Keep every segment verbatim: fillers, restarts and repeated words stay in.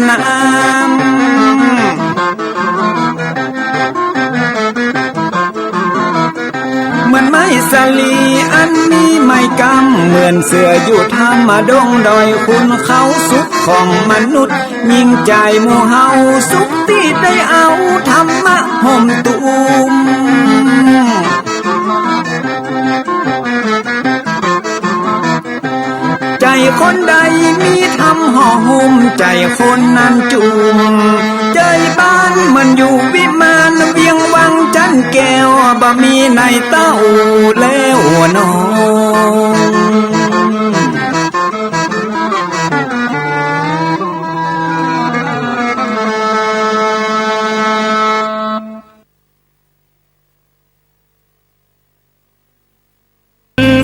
น้ำ เหมือนไม้สาลีอันมีไม้กำ เหมือนเสื้ออยู่ถ้ำดงดอย ขุนเขาสุขของมนุษย์ ยิ่งใจ๋หมู่เฮาสุขตี้ได้เอาธรรมะห่มตุ้ม ใจ๋คนใดมีธรรมห่อหุ้ม ใจ๋คนนั้นจุ่ม ใจ๋บ้านเหมือนอยู่วิมาน เวียงวังจันแก้ว บ่มีในเต้าแล้วน้อง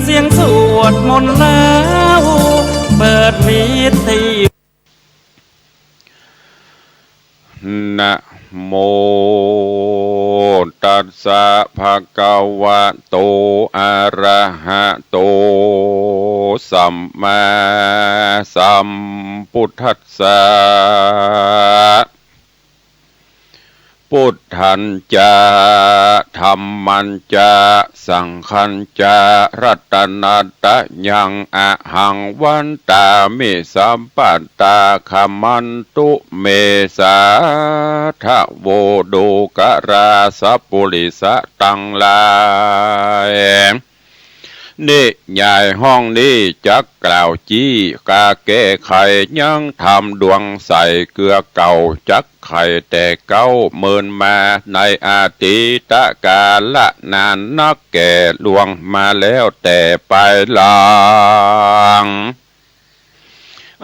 เสียงสวดมนต์แล้ว เปิดวิทยุ นะโมตัสสะ ภะคะวะโต อะระหะโต สัมมาสัมพุทธัสสะ พุทธัญจะ ธัมมัญจะ สังฆัญจะ รัตนะตะยัง อะหัง วันตามิ สัพพะทา ขะมันตุ เม สาธะโว ดูกะรา สัปปุริสะตังหลาย นิยายห้องนี้จักกล่าวจี้กาแก้ไข ยังธรรมดวงใสเกือเก่า จักไขแต่เก๊าเมินมา ในอดีตกาละนานนัก แก่ล่วงมาแล้วแต่ปายหลัง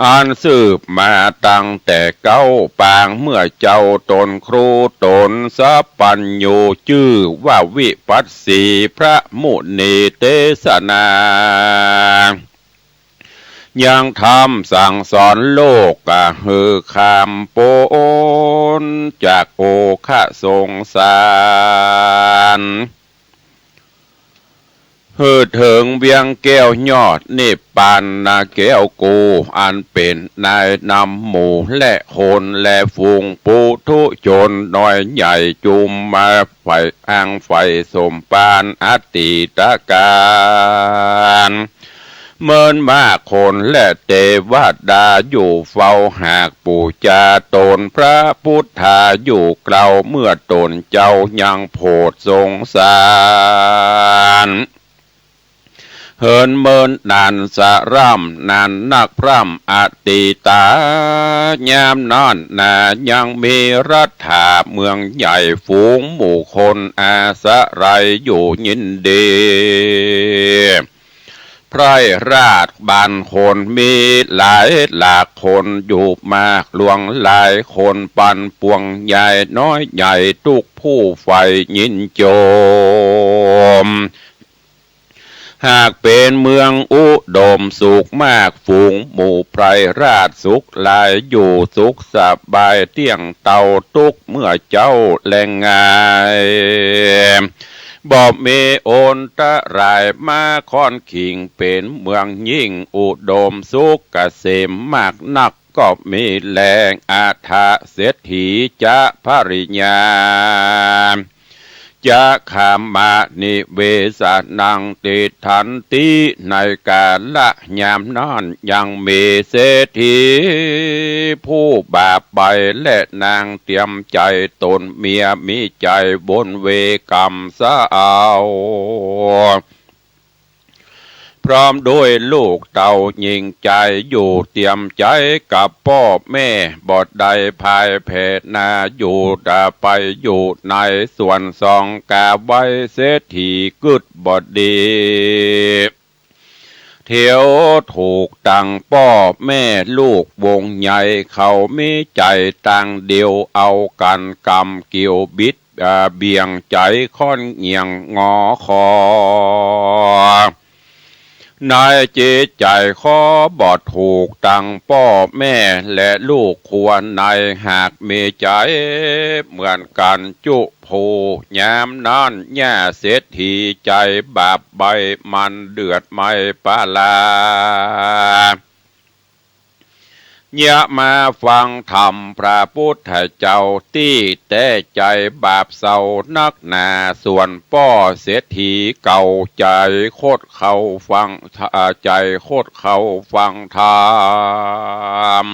อันสืบมาตั้งแต่เก๊าปาง เมื่อเจ้าตนครูตนสัพพัญญู จื้อว่าวิปัสสี พระมุนีเตสนา ยังธรรมสั่งสอนโลก กะหื้อข้ามป๊นจากโอฆะสงสาร หื้อเถิงเวียงแก้วยอดนิพพานนาแก้วกู อันเป๋นนายนำหมู่และคนและฝูงปุถุชนน้อยใหญ่ จุมมาใฝ่อังใฝ่สมภารอดีตกาล เมินมากคนและเตวดาอยู่เฝ้าหากปู๋จาต๋น พระพุทธาอยู่เกลา เมื่อต๋นเจ้ายังโผดสงสาร เหินเมินนานสะร่ำนานนักพร่ำอดีตา ยามนั้นนายังมีรัฐาเมืองใหญ่ ฝูงหมู่คนอาศัยอยู่ยินดี ไพร่ราชบ้านคนมีหลายหลากคนอยู่มากหลวงหลายคน ปันปวงยายน้อยใหญ่ทุกผู้ใฝ่ยินชม หากเป๋นเมืองอุดมสุขมาก ฝูงหมู่ไพร่ราชสุขหลายอยู่ สุขสบายเตี้ยงเต้าตุ๊กเมื่อเจ๊าแลงงาย บ่มีอันตรายมาค่อนขิง เป๋นเมืองยิ่งอุดมสุขเกษมมากนัก ก็มีแล อถาเศรษฐีจะภริยา จะขามานิเวสะนังติฏฐันติ ในกาละยามนั้นยังมีเศรษฐีผู้บาปไป และนางเตรียมใจ๋ต๋นเมียมีใจ๋บุญเวกรรมสาว พร้อมด้วยลูกเต้าหญิงใจ๋อยู่เตรียมใจ๋กับป้อแม่ บ่ได้พ่ายแพ้นาอยู่ แต่ไปอยู่ในสวนสองกาไว้ เศรษฐีกึ๊ดบ่ดี เตียวถูกตังป้อแม่ลูกวงใหญ่ เขามีใจ๋ตังเดียว เอากั๋นกำเกี่ยวบิด อ่า เบี่ยงใจ๋ค่อนเหยี่ยงงอคอ ในจิตใจ๋ขอบ่ถูกตังป้อแม่และลูกครัวใน หากมีใจ๋เหมือนกั๋นจุผู้ ยามนั้นย่าเศรษฐีใจ๋บาปไป มันเดือดไหม้ปาลา เยียะมาฟังธรรมพระปุทธเจ้าตี้ แต๊ใจ๋บาปเศร้านักหนา ส่วนป้อเศรษฐีเก่า ใจ๋ขดเข้าฟัง อ่า ใจ๋ขดเข้าฟังธรรม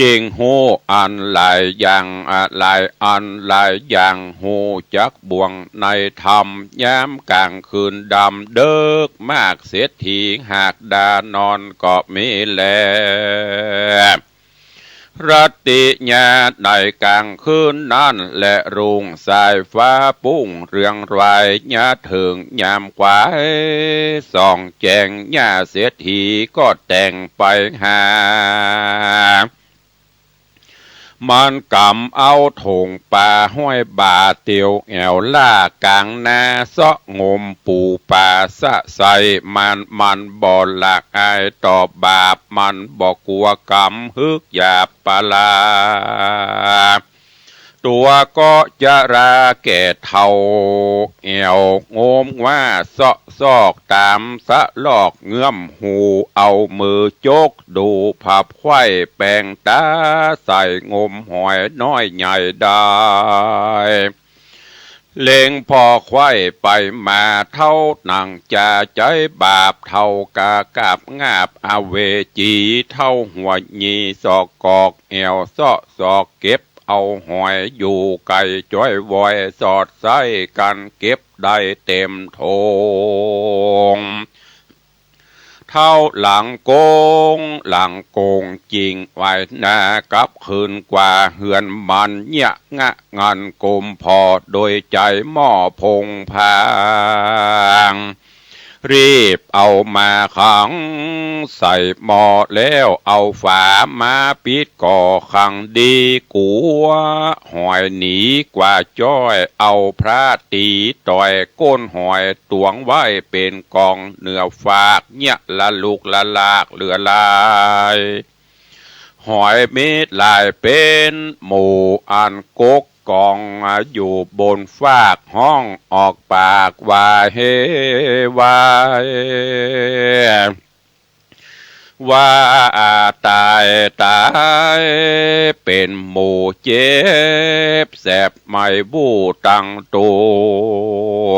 จึงฮู้อันหลายอย่าง อ่า หลายอันหลายอย่าง ฮู้จักบ่วงในธรรม ยามก๋างคืนดำเดิ็กมาก เศรษฐีหากดานอนก็มีแล ราตรียามในก๋างคืนนั้นแล รุ่งสายฟ้าปุ้งเรืองราย ยามเถิงยามขวายส่องแจ้ง ย่าเศรษฐีก็แต่งไปหา มันก๋ำเอาถงป๋าห้อยบ่า เตียวแอ่วล้าก๋างนา เซาะงมปู๋ป๋าสะใส มัน มันบ่ละอายต่อบาป มันบ่กั๋วก๋ำ ฮึกหยาบปะลา ตั๋วก็จะราแก่เฒ่า แอ่วงมว่าเซาะซอกต๋ามสะลอก เงื้อมหูเอามือจก ดูผับไขว้แป๋งต๋าใส่ งมหอยน้อยใหญ่ได้ เล็งผ่อไขว้ไปมา เฒ่าหนังจาใจ๊บาป เฒ่ากากาบงาบอเวจี เฒ่าหัวหยี่ซอกกอก แอ่วเซาะซอกเก็บเอาหอย อยู่ไก๋จ้อยวอย สอดใส้กั๋นเก็บได้เต๋มถง เฒ่าหลังโก๋ง หลังโก๋งจิ่งไหวนา กลับคืนกว่าเฮือนมัน เยียะงะงันกมผ่อ โดยใจ๋หม้อผงผาง รีบเอามาขังใส่หม้อ แล้วเอาฝามาปิดก่อขังดี กั๋วหอยหนีกว่าจ้อย เอาพระตี๋ต่อย ก้นหอยตวงไว้เป๋นก๋อง เหนือฟากเยียะละลุกละลากเหลือหลาย หอยมีหลายเป๋นหมู่ อันกกก๋องอยู่บนฟาก ฮ้องออกปากว่า เฮ วาย ว่าต๋าย ต๋าย เป๋นหมู่เจ็บแสบไหม้บู้ตังตั๋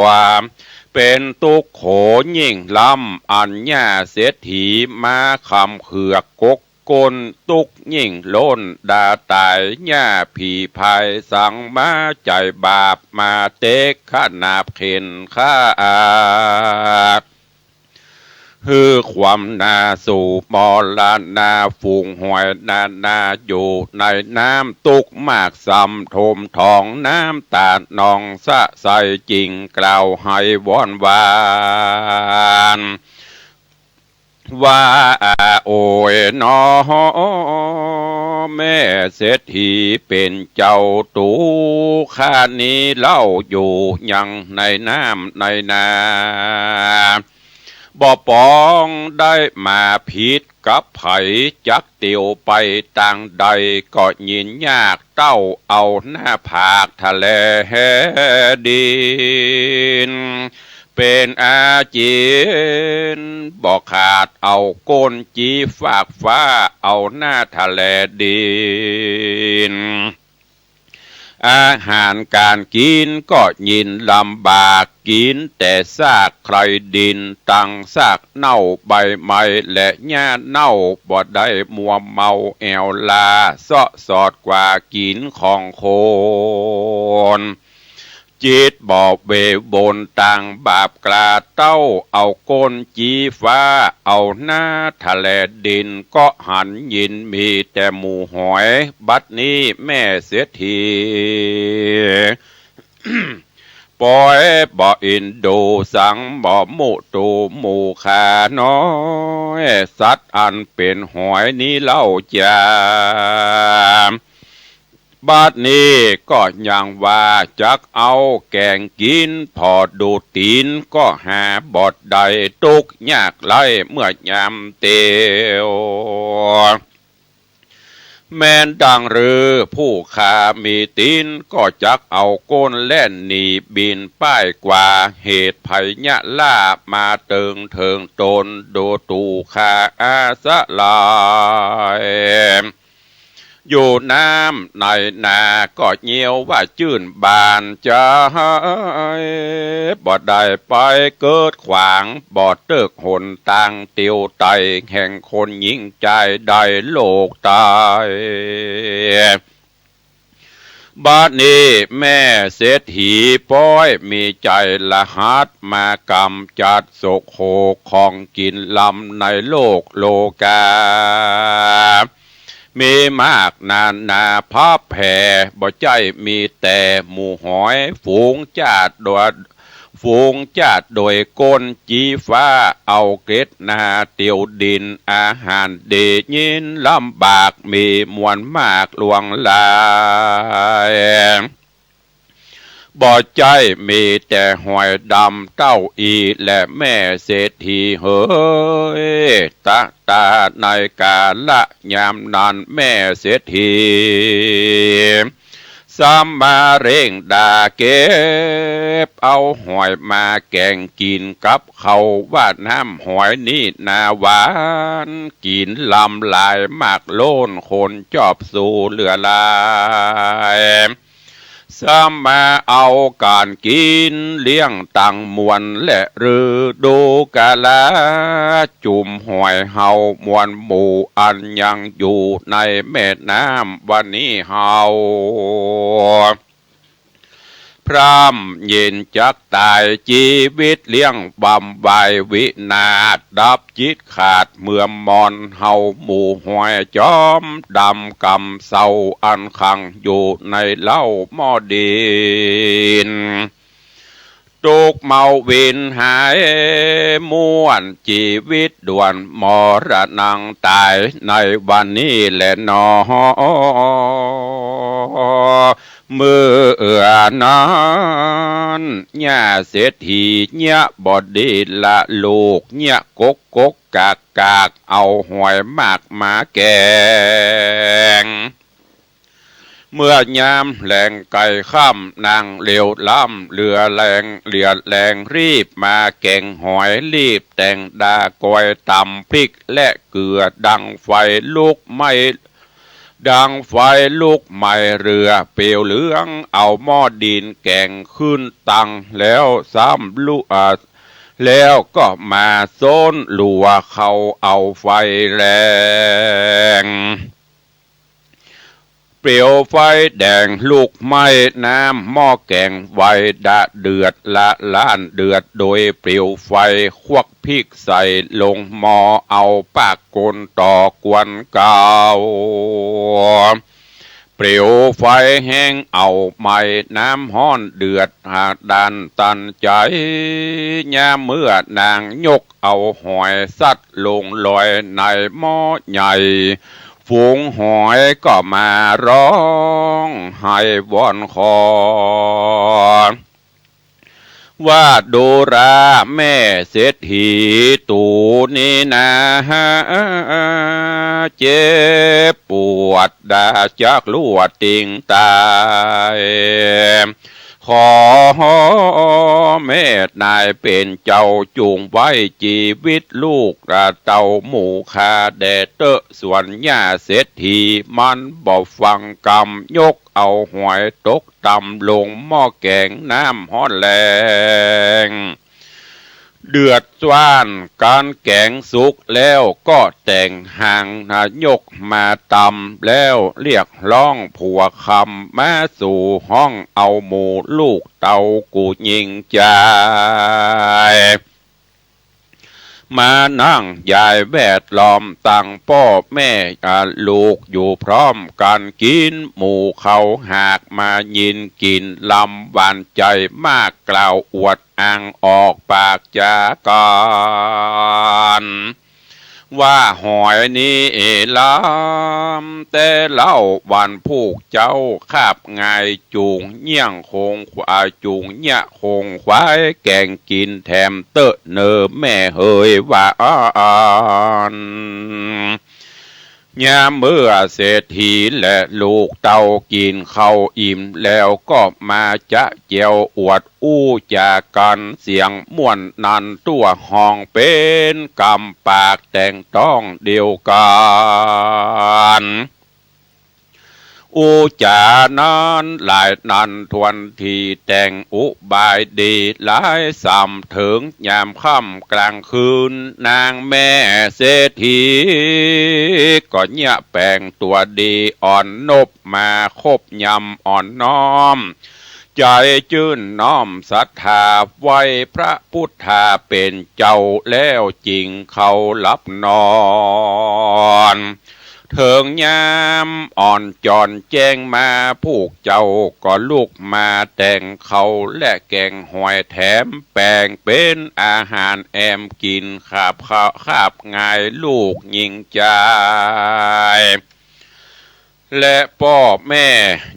ว เป๋นตุ๊กข์โขยิ่งล้ำ อันย่าเศรษฐีมาขำเขือกกก ก้นตุ๊กข์ยิ่งล้น ดาต๋ายย่าผีพาย สังมาใจ๋บาป มาเต๊กขนาบเข็นฆ่า หื้อความนาสู่มรณา ฝูงหอยนานาอยู่ในน้ำ ตุ๊กข์มากส่ำท่วมท้อง น้ำต๋านองสะใส จิ่งกล่าวไห้วอนหวาน ว่า โอยหนอ แม่เศรษฐีเป๋นเจ้า ตั๋วข้านี้เล่าอยู่ยังในน้ำในนา บ่ปองได้มาผิดกับใผ จักเตียวไปตางใด ก็ยินยากเต้าเอาหน้าผากทะแลดิน เป๋นอาจิณ บ่ขาดเอาก้นจี้ฟากฟ้า เอาหน้าทะแลดิน อาหารก๋านกิ๋นก็ยินลำบาก กิ๋นแต่ซากไคลดิน ตังซากเน่าใบไม้และหญ้าเน่า บ่ได้มัวเมาแอ่วลา เซาะสอดกว่ากิ๋นของคน จิตบ่เววนตางบาปกล้า เต้าเอาก้นจี้ฟ้า เอาหน้าทะแลดิน ก็หันยินมีแต่หมู่หอย บัดนี้แม่เศรษฐี ปอยบ่อินดูสัง บ่มุตูหมู่ข้าน้อย สัตว์อันเป๋นหอยนี้เล่าจา บัดนี้ก็ยังว่าจักเอาแก๋งกิ๋น ผ่อดูดตี๋นก็หาบ่ได้ ตุ๊กข์ยากไร้เมื่อยามเตียว แม้นดังฤๅผู้ข้ามีตี๋น ก็จักเอาก้นแล่นหนีบินป้ายกว่า เหตุไผยะล่ามาเติงเถิงตน ดูตูข้าอาสะหลาย อยู่น้ำในนาก็เยียวว่าจื้นบานใจ๋ บ่ได้ไปเกิดขวาง บ่เติกหนตางเตียวไต แห่งคนหญิงจายได้โลกใต้ บัดนี้แม่เศรษฐีป๊อยมีใจ๋ละหัดมากำจัดโศกโขกของกิ๋นลำในโลกโลกา มีมากนานาพับแผ่ บ่ใจ้มีแต่หมู่หอยฝูงจ้าดโดย ฝูงจ้าดโดยก้นจี้ฟ้า เอาเกล็ดนาเตียวดิน อาหารดียินลำบากมีมวลมากหลวงหลาย บ่ใจ้มีแต่หอยดำเต้าอี้แล แม่เศรษฐีเหย ตะตาในกาละยามนั้นแม่เศรษฐี ซ้ำมาเร่งด่าเก็บเอาหอยมาแก๋งกิ๋นกับข้าว ว่าน้ำหอยนี่นาหวาน กิ๋นลำหลายมากโล้น คนจอบสู่เหลือหลาย ซ้ำมาเอาก๋านกิ๋นเลี้ยงตังมวล และฤดูกาละจุมหอยเฮามวลหมู่ อันยังอยู่ในแม่น้ำวันนี้เฮา พร่ำเย็นจักต๋าย จีวิตเลี้ยงบำไววินาศ ดับจิตขาดเมื่อมอน เฮาหมู่หอยจอมดำกำเศร้า อันขังอยู่ในเล้าหม้อดิน ตุ๊กข์เมาวินหายม่วน จีวิตด่วนมรณังต๋าย ในวันนี้แลหนอ เมื่อนั้นย่าเศรษฐีเยียะบ่ดีละลูก เยียะกกกกกากกาก เอาหอยมากมาแก๋ง เมื่อยามแลงใก้ค่ำ นางเหลียวล้ำเหลือแฮง เหลียวแฮงรีบมาแก๋งหอย รีบแต่งด่ากอยต๋ำพริกและเกลือ ดังไฟลุกไหม้ ดังไฟลุกไหม้เรือเปลวเหลือง เอาหม้อดินแก๋งขึ้นตัง แล้วซ้ำลุ อ่า แล้วก็มาซ้นลัวเขาเอาไฟแฮง เปลวไฟแดงลุกไหม้น้ำหม้อแก๋งไวดะเดือดละล้านเดือด โดยเปลวไฟควักพริกใส่ลงหม้อ เอาปากกลนต่อกวนเก่า เปลวไฟแฮงเอาไหม้น้ำฮ้อนเดือดหาดันตันใจ๋ ยามเมื่อนางยกเอาหอยสัตว์ลงลอยในหม้อใหญ่ ฝูงหอยก็มาฮ้องไห้วอนขอ ว่าดูราแม่เศรษฐีตู๋นี้นา เจ็บปวดดาจักลัวติงต๋าย ขอแม่นายเป๋นเจ้าจุ่งไว้จีวิตลูกเต้าหมู่ข้าแด่เต๊อะ ส่วนย่าเศรษฐีมันบ่ฟังกำ ยกเอาหอยตกตำลงหม้อแก๋งน้ำฮ้อนแฮง เดือดร้อนก๋านแก๋งสุกแล้วก็แต่งหางนายกมาตำ แล้วเรียกฮ้องผัวคำมาสู่ห้อง เอาหมู่ลูกเต้ากู้หญิงจาย มานั่งยายแวดล้อมตังป้อแม่ อ่า ลูกอยู่พร้อมกั๋นกิ๋น หมู่เขาหากมายินกิ๋นลำหวานใจ๋มาก กล่าวอวดอ้างออกปากจากัน ว่าหอยนี้ลำแต่เล่า วันผู้เจ้าคาบง่ายจุ่งเยี่ยงคงควาย จุ่งเยียะคงควายแก๋งกิ๋นแถมเต๊อะเน่อแม่เหย ว่าอั้น ยามเมื่อเศรษฐีและลูกเต้ากิ๋นข้าวอิ่มแล้วก็มาจ๊ะแจ๋วอวดอู้จ๋ากั๋นเสียงม่วนนั้น ตั๋วฮ้องเป๋นกำปากแต่งต้องเดียวกั๋น อู้จ๋านั้นหลายนั้นถ้วนที แต่งอุบายดีหลายส่ำ เถิงยามค่ำกลางคืน นางแม่เศรษฐีก็เยียะแป๋งตั๋วดี อ่อนนบมาคบยำอ่อนน้อม ใจ๋จื้นน้อมศรัทธา ไหว้พระพุทธาเป๋นเจ้า แล้วจึงเข้าหลับนอน เถิงยามอ่อนจ๋อนแจ้งมา ผู้เจ้าก็ลุกมาแต่งข้าวและแก๋งหอย แถมแป๋งเป๋นอาหารแอมกิ๋น คาบข้าวคาบงายลูกญิงจาย และป้อแม่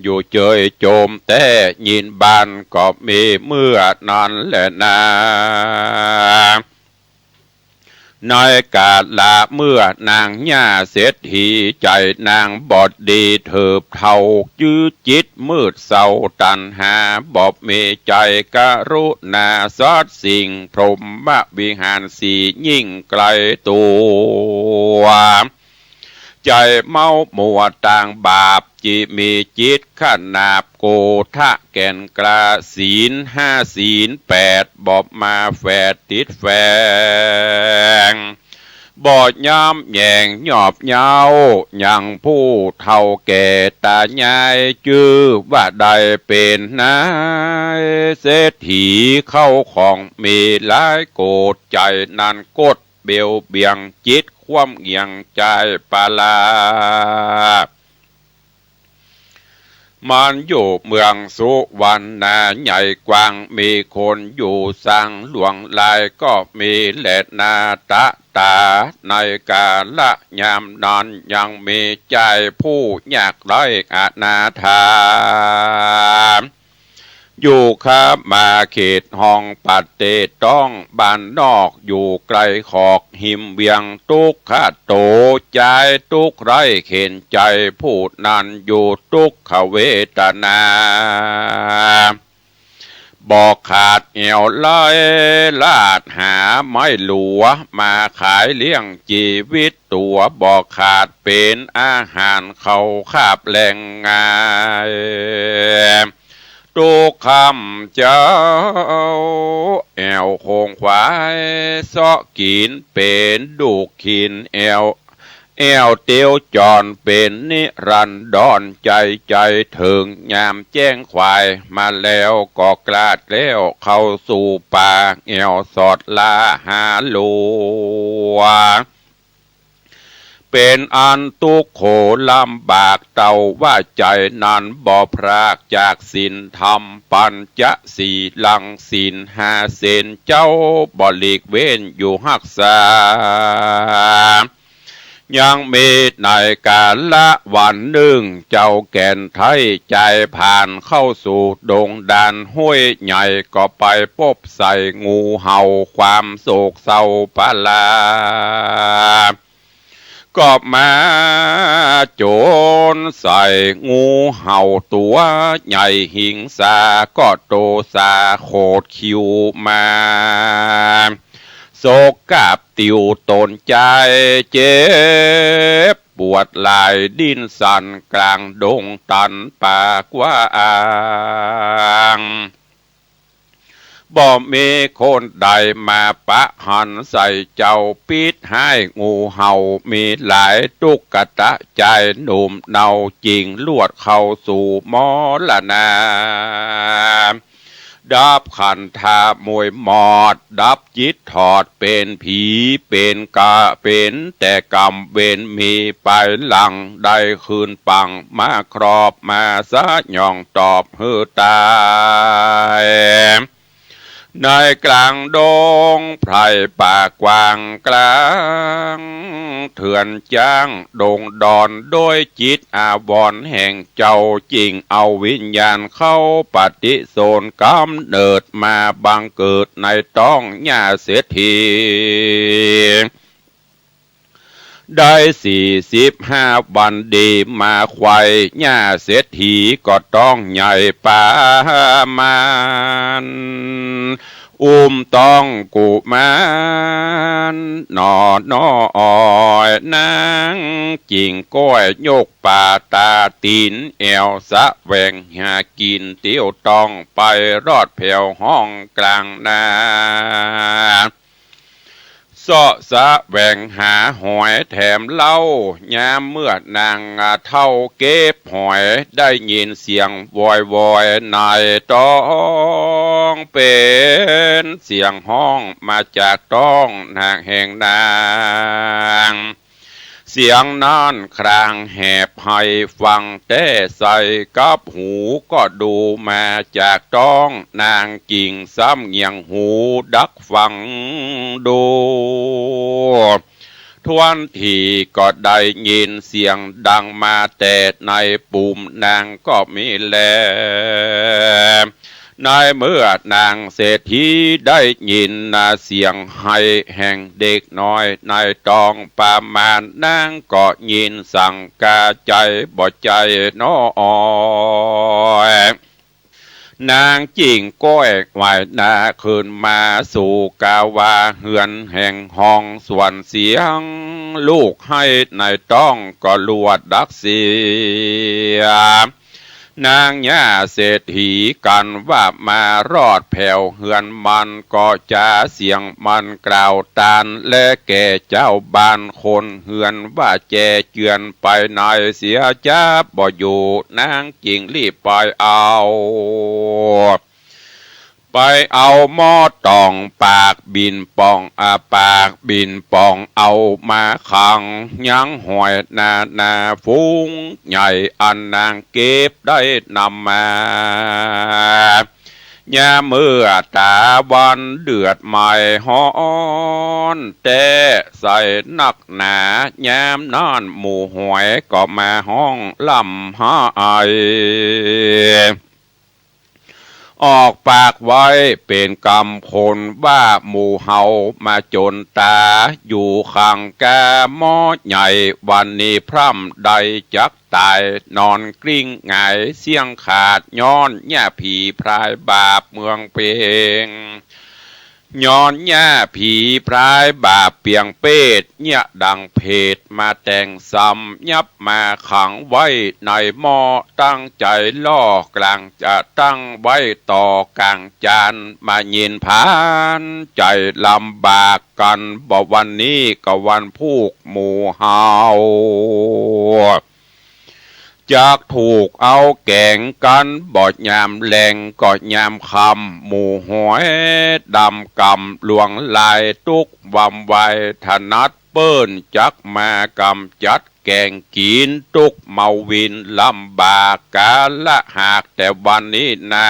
อยู่เจยโจมแต๊ ยินบานก็มีเมื่อนั้นแลนา ในกาละเมื่อนางย่าเศรษฐี ใจ๋นางบอดดีเถิบเทา จื้อจิตมืดเศร้า ตัณหาบ่มี ใจ๋กรุณาสัตว์สิ่ง พรหมวิหารสี่ยิ่งไกลตั๋ว ใจ๋เมามัวตางบาป จิมีจิตขนาบโกธะแก่นกล้า ศีลห้าศีลแปดบ่มาแฝดติดแฝง บ่ย้ำแยงยอบเย้ายังผู้เฒ่าแก่ตายาย จื้อว่าได้เป๋นนายเศรษฐี เข้าของมีหลายโกด ใจ๋นั้นกดเบลเบี่ยงจิต ความเหี่ยงใจ๋ปาลา มันอยู่เมืองสุวรรณาใหญ่กว้าง มีคนอยู่สังหลวงหลายก็มีแลนา ตะต๋าในกาละยามนั้น ยังมีใจ๋ผู้ยากไร้อนาถา อยู่ข้ามมาเขตห้องปะเตต้องบ้านนอก อยู่ไกลขอกฮิมเวียง ตุ๊กขะโตใจ๋ตุ๊กข์ไร้เข็ญใจ๋ ผู้นั้นอยู่ตุ๊กขเวทนา บ่ขาดแอ่วไร้ ลาดหาไม้หลัว มาขายเลี้ยงจีวิตตั๋ว บ่ขาดเป๋นอาหารเข้าคาบแลงงาย ตุ๊กค่ำเจ๊า แอ่วโขงขวาย เซาะกิ๋นเป๋นดูกขิน แอ่ว แอ่วเตียวจรเป๋นนิรันดร ใจ๋ใจ๋เถิงยามแจ้งขวาย มาแล้วก็กลาดแล้วเข้าสู่ป่า แอ่วสอดล่าหาหลัว เป๋นอันตุ๊กข์โขลำบาก เต้าว่าใจ๋นั้นบ่พรากจากศีลธรรม ปัญจสีลังศีลห้าเส้น เจ้าบ่หลีกเว้นอยู่ฮักษา ยังมีในกาละวันนึ่ง เจ้าแก่นไท้ใจ๋ผ่านเข้าสู่ดงดานห้วยใหญ่ ก็ไปปบใส่งูเห่า ความโศกเศร้าปาลา ก็มาโจ๋นใส่ งูเห่าตั๋วใหญ่หิงสา ก็โตสาโขดคิวมา โศกกาบติวตนใจ๋ เจ็บปวดหลายดิ้นสั่น กลางดงตันป่ากว้าง บ่มีคนใดมาปะหันใส่เจ้า ปิดฮ้ายงูเห่ามีหลาย ตุ๊กตะใจ๋หนุ่มเนา จิ่งลวดเข้าสู่มรณา ดับขันธะมวยหมอด ดับจิตถอดเป๋นผี เป๋นกะเป๋นแต่กรรมเวร มีไปหลังได้คืนปัง มาครอบมาสยองตอบหื้อต๋าย ในกลางดงไพรป่ากว้างกลางเถื่อนจ๊างดงดอน โดยจิตอาวรณ์แห่งเจ้า จิ่งเอาวิญญาณเข้าปฏิสนธิกำเนิดมาบังเกิดในต๊องย่าเศรษฐี ได้สี่สิบห้าวันดีมาไขว่ ย่าเศรษฐีก็ต๊องใหญ่ประมาณ อุ้มต๊องกุมารหน่อน้อย นางกิ่งก้อยยกบ่าตาตี๋นแอ่ว แสวงหากิ๋นเตียวต้องไปรอดแผวห้องก๋างนา เซาะแสวงหาหอยแถมเหล้า ยามเมื่อนางเฒ่าเก็บหอย ได้ยินเสียงวอยวอยในต๊อง เป๋นเสียงฮ้องมาจากต๊องนางแห่งนาง เสียงนั้นคลางแหบไห้ฟังแต๊ใสกับหู ก็ดูมาจากต๊องนางกิ่ง ซ้ำเงี่ยงหูดักฟังดู ถ้วนทีก็ได้ยินเสียงดังมาแต่ในปุ่มนางก็มีแล ในเมื่อนางเศรษฐีได้ยินนาเสียงไห้แห่งเด็กน้อยในต๊องประมาณ นางก็ยินสังกาใจ๋บ่ใจ้น้อย นางกิ่งก้อยไหว้หน้าขึ้นมาสู่กาวาเฮือนแห่งห้องสวนเสียง ลูกไห้ในต๊องก็หลวดดักเสีย นางย่าเศรษฐีกั๋นว่ามารอดแผวเฮือนมันก็จ๋าเสียงมันกล่าวตาน และแก่เจ้าบ้านคนเฮือนว่าแจเจือนไปในเสียจ๊าบ่อยู่ นางจึงรีบไปเอา ไปเอาหม้อตองปากบิ่นป่อง อ่า ปากบิ่นป่องเอามาขัง ยังหอยนานาฝูงใหญ่ อันนางเก็บได้นำมา ยามเมื่อตาวันเดือดไหม้ฮ้อนแต๊ใสนักหนา ยามนั้นหมู่หอยก็มาฮ้องร่ำไห้ ออกปากไว้เป๋นกำคนว่า หมู่เฮามาจ๋นต๋าอยู่ข้างก้าหม้อใหญ่ วันนี้พร่ำได้จักต๋าย นอนกลิ้งหงายเสี้ยงขาด ย้อนเยียะผีพรายบาปเมืองเปง ย้อนเยียะผีพรายบาปเปียงเปต เยียะดังเผตมาแต่งซ้ำ ยับมาขังไว้ในหม้อ ตั้งใจ๋ล่อกลางจะตั้งไว้ต่อก๋างจาน มาเย็นผานใจ๋ลำบากกั๋น บ่วันนี้ก็วันพูกหมู่เฮา จักถูกเอาแก๋งกั๋น บ่ยามแลงก็ยามค่ำ หมู่หอยดำกำลวงลาย ตุ๊กวำวายถนัดเปิ้น จักมากำจัดแก๋งกิ๋น ตุ๊กเมาวินลำบาก ก๋าละหากแต่วันนี้นา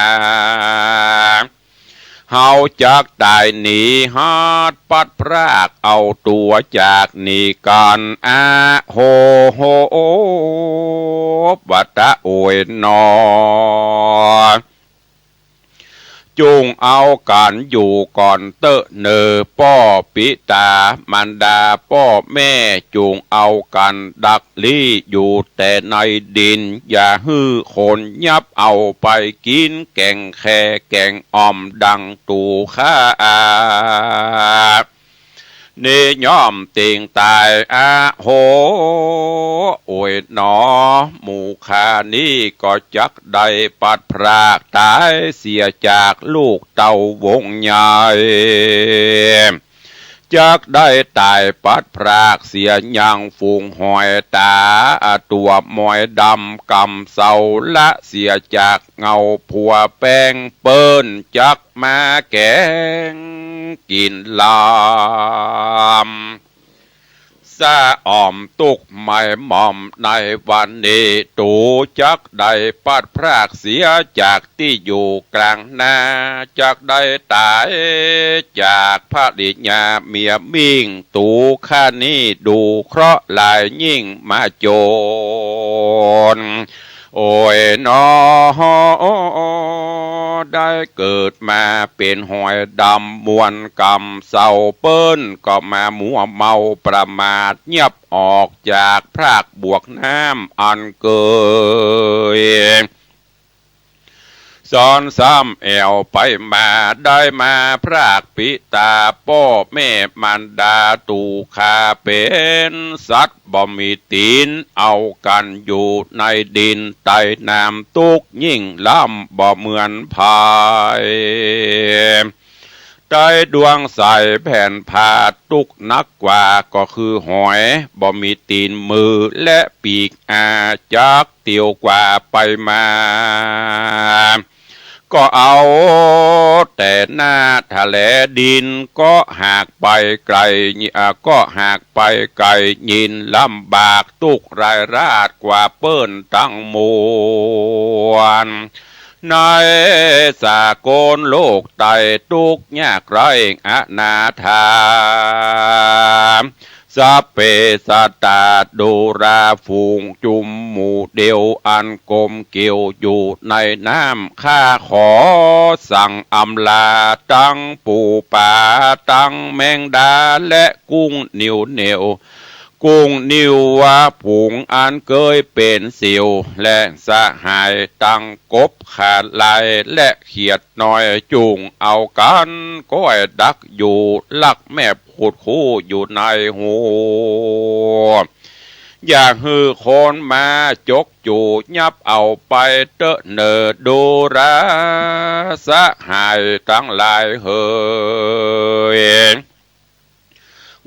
เฮาจักต๋ายหนี ฮัดปัดพรากเอาตั๋วจากหนีกั๋น อะโห โห ปะตะโอยหนอ จุ่งเอากั๋นอยู่ก่อนเต๊อะเน่อ ป้อปิต๋ามารดาป้อแม่ จุ่งเอากั๋นดักลี้อยู่แต่ในดิน อย่าหื้อคนยับเอาไปกิ๋น แก๋งแค่แก๋งอ่อมดังตั๋วข้า นี้ย่อมเต็งต๋าย อะโห โอยหนอ หมู่ข้านี้ก็จักได้ปัดพรากต๋ายเสียจากลูกเต้าวงใหญ่ จักได้ต๋ายปัดพรากเสียยังฝูงหอยต๋า ตั๋วมอยดำกำเซาละเสียจากเงาผัวแป้งเปิ้น จักมาแก๋งกิ๋นลำ สะอ่อมตุ๊กข์ไหม้หมองในวันนี้ ตูจักได้ปัดพรากเสียจากตี้อยู่กลางนา จักได้ต๋ายจากภริยาเมียมิ่ง ตูข้านี้ดูเคราะห์หลายยิ่งมาจน โอยหนอ ได้เกิดมาเป๋นหอยดำมวลกรรมเศร้า เปิ้นก็มามัวเมาประมาท เยียบออกจากพรากบวกน้ำอันเกย สอนซ้ำแอ่วไปมา ได้มาพรากปิตาป้อแม่มารดา ตั๋วข้าเป๋นสัตว์บ่มีตี๋น เอากั๋นอยู่ในดินใต้น้ำ ตุ๊กข์ยิ่งล้ำบ่เหมือนใผ ใต้ดวงใสแผ่นผ้า ตุ๊กข์นักกว่าก็คือหอย บ่มีตี๋นมือและปีกอา จักเตียวกว่าไปมา ก็เอาแต่หน้าทะแลดิน ก็หากไปไก๋ อ่า ก็หากไปไก๋ยิ่งลำบาก ตุ๊กข์ร้ายราดกว่าเปิ้นตังมวล ในสากลโลกใต้ ตุ๊กข์ยากไร้อนาถา สัพเพสัตตา ดูราฝูงจุมหมู่เดียว อันกลมเกลียวอยู่ในน้ำ ข้าขอสั่งอำลา ตังปู๋ป๋า ตังแมงดา และกุ้งนิวเหนียว กุ้งนิวว่าฝูงอันเกยเป๋นเสี่ยว และสหายตังกบขาลาย และเขียดน้อย จุ่งเอากั๋นก้อยดักอยู่ ลักแมบขุดคูอยู่ในฮู อย่าหื้อคนมาจกจู๋ ยับเอาไปเต๊อะเน่อ ดูราสหายตังหลายเหย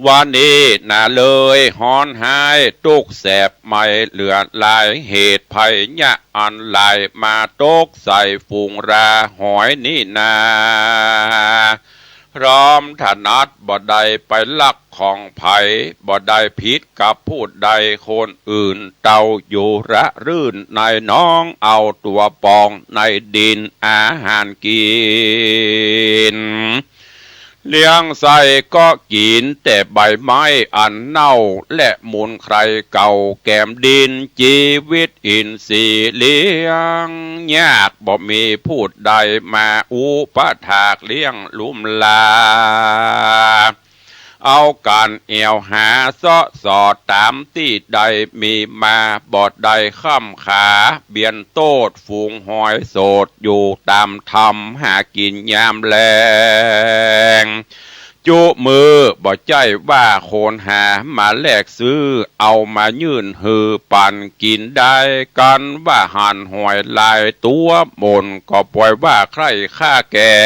วันนี้นาเลยฮ้อนฮ้าย ตุ๊กข์แสบไหม้เหลือหลาย เหตุภัยยะอันหลาย มาตกใส่ฝูงราหอยนี้นา พร้อมถนัด บ่ได้ไปลักของใผ บ่ได้ผิดกับผู้ใดคนอื่น เต้าอยู่ระรื่นในหนอง เอาตั๋วปองในดินอาหารกิ๋น เลี้ยงไส้ก็กิ๋นแต่ใบไม้อันเน่า และมูลไคลเก่าแกมดิน จีวิตอินทรีย์เลี้ยงยาก บ่มีผู้ใดมาอุปถากเลี้ยงลุมลา เอาก๋านแอ่วหาเซาะสอดต๋ามตี้ได้มีมา บ่ได้ค้ำขา เบียนโต้ษฝูงหอยโสด อยู่ต๋ามถ้ำหากิ๋นยามแลง จุมือบ่ใจ้ว่าคนหามาแลกซื้อ เอามายื่นหื้อปั๋นกิ๋นได้ กันว่าหันหอยหลายตั๋วหม่น ก็ป่อยว่าใคร่ฆ่าแก๋